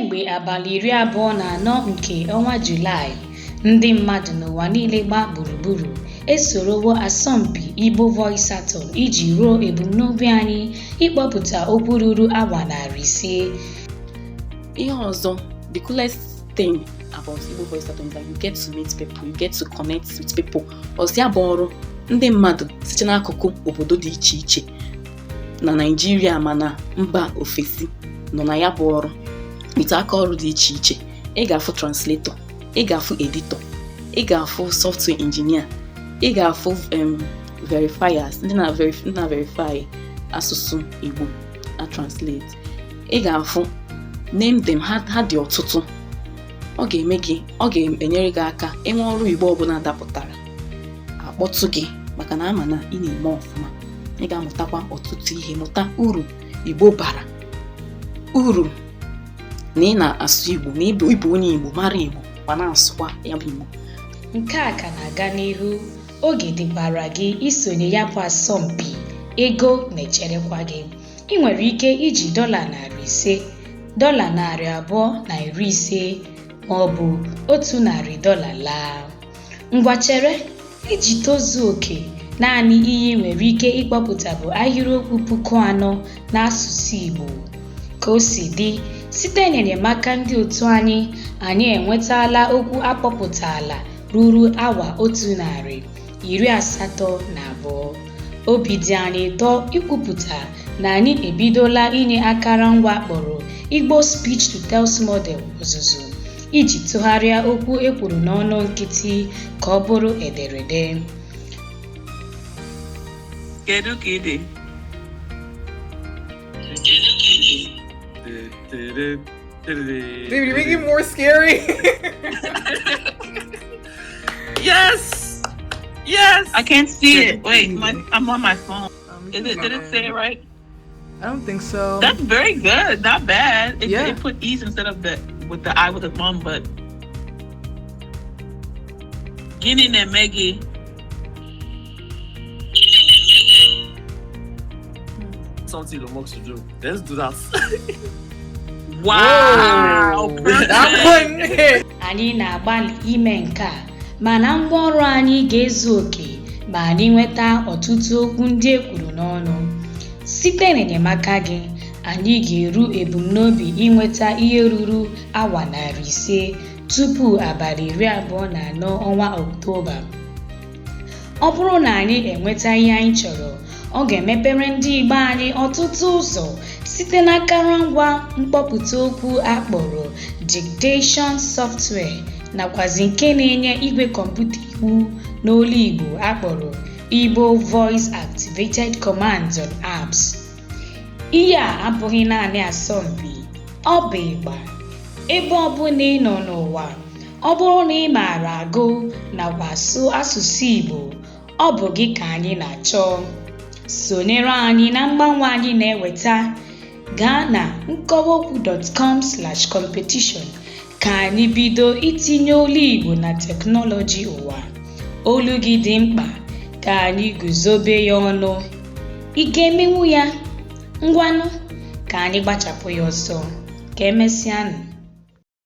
Kemgbe abalị 24 nke ọnwa Julaị, ndị mmadụ n'ụwa niile gbaa gburugburu esorowo asọmpi Igbo Voice-Athon iji ruo ebumnobi anyị ịkpọpụta okwu ruru awa 500. Ihe ọzọ, the coolest thing about Igbo Voice-Athon is that you get to meet people, you get to connect with people. Ọzọ ya bụ ọrụ ndị mmadụ site n'akụkụ obodo dị iche iche na Naịjirịa ma na mba ofesi nọ na ya bụ ọrụ with aka ọrụ dị iche iche. Ị ga-afụ translator, ị ga-afụ editor, ị ga-afụ software engineer, ị ga-afụ verifiers, ndị na-verify asụsụ Igbo na translate. Ị ga-afụ, name them, ha dị ọtụtụ. Ọ ga-eme gị, ọ ga-enyere gị aka enwe ọrụ Igbo ọbụla dapụtara akpọtụ gị, maka na ama na ị na-eme ọfụma. Ị ga-amụtakwa ọtụtụ ihe, mụta uru Igbo bara, uru na ị na-asụ Igbo, na ịbụ onye Igbo mara Igbo ma na-asụkwa ya bụ Igbo. Nke a ka na-aga n'ihu, oge dịkwara gị isonye ya bụ asọmpi, ego na-echerekwa gị. Ị nwere ike iji $500, $250 ma ọ bụ $100 laa. Ngwa chere, iji tozuo oke, naanị ihe ị nwere ike ịkpọpụta bụ ahịrịokwu 4,000 n'asụsụ Igbo. Ka o si dị, site n'enyemaka ndị otu anyị, anyị enwetala okwu akpọpụtala ruru awa 182. Obi dị anyị ụtọ ikwupụta na anyị ebidola inye akụrụngwa akpọrọ Igbo Speech to Text Model ọzụzụ iji tụgharịa okwu e kwuru n'ọnụ nkịtị ka ọ bụrụ ederede. Kedu ka ị dị? Kedu ka ị dị? Dude, you make it more scary. Yes. I can't see it. Wait, I'm on my phone. You Is it? can Did it say it right? I don't think so. That's very good. Not bad. It put E's instead of the with the I with the one, but Gịnị na-eme gị? Something Elon Musk to do. Let's do that. Wow. Whoa. Perfect. That one hit. Anyị na-agbalị ime nke a, mana ngwaọrụ anyị ga-ezu oke ma anyị nweta ọtụtụ okwu ndị e kwuru n'ọnụ. Site n'enyemaka gị, anyị ga-eru ebumnobi inweta ihe ruru awa 500 tupu abalị 24 ọnwa Ọktoba. Ọ bụrụ na anyị enweta ihe anyị chọrọ, ọ ga-emepere ndị Igbo anyị ọtụtụ ụzọ site n'akụrụngwa mkpọpụta okwu a kpọrọ dictation software nakwazi nke na-enye igwe kọmputa iwu n'olu Igbo a kpọrọ Igbo Voice Activated Commands on Apps. Ihe a abụghị naanị asọmpi, ọ bụ ịgba. Ebe ọbụla ị nọ n'ụwa, ọ bụrụ na ị maara agụ nakwa asụ asụsụ Igbo, ọ bụ gị ka anyị na-achọ. Sonyere anyị na mgbanwe anyị na-eweta. Gaa na nkọwaokwu.com/competition ka anyị bido itinye olu Igbo na teknọlọji ụwa. Olu gị dị mkpa ka anyị guzobe ya ọnụ. Ị ga-emenwu ya? Ngwanụ, ka anyị gbachapụ ya ọsọ. Ka emesịanụ.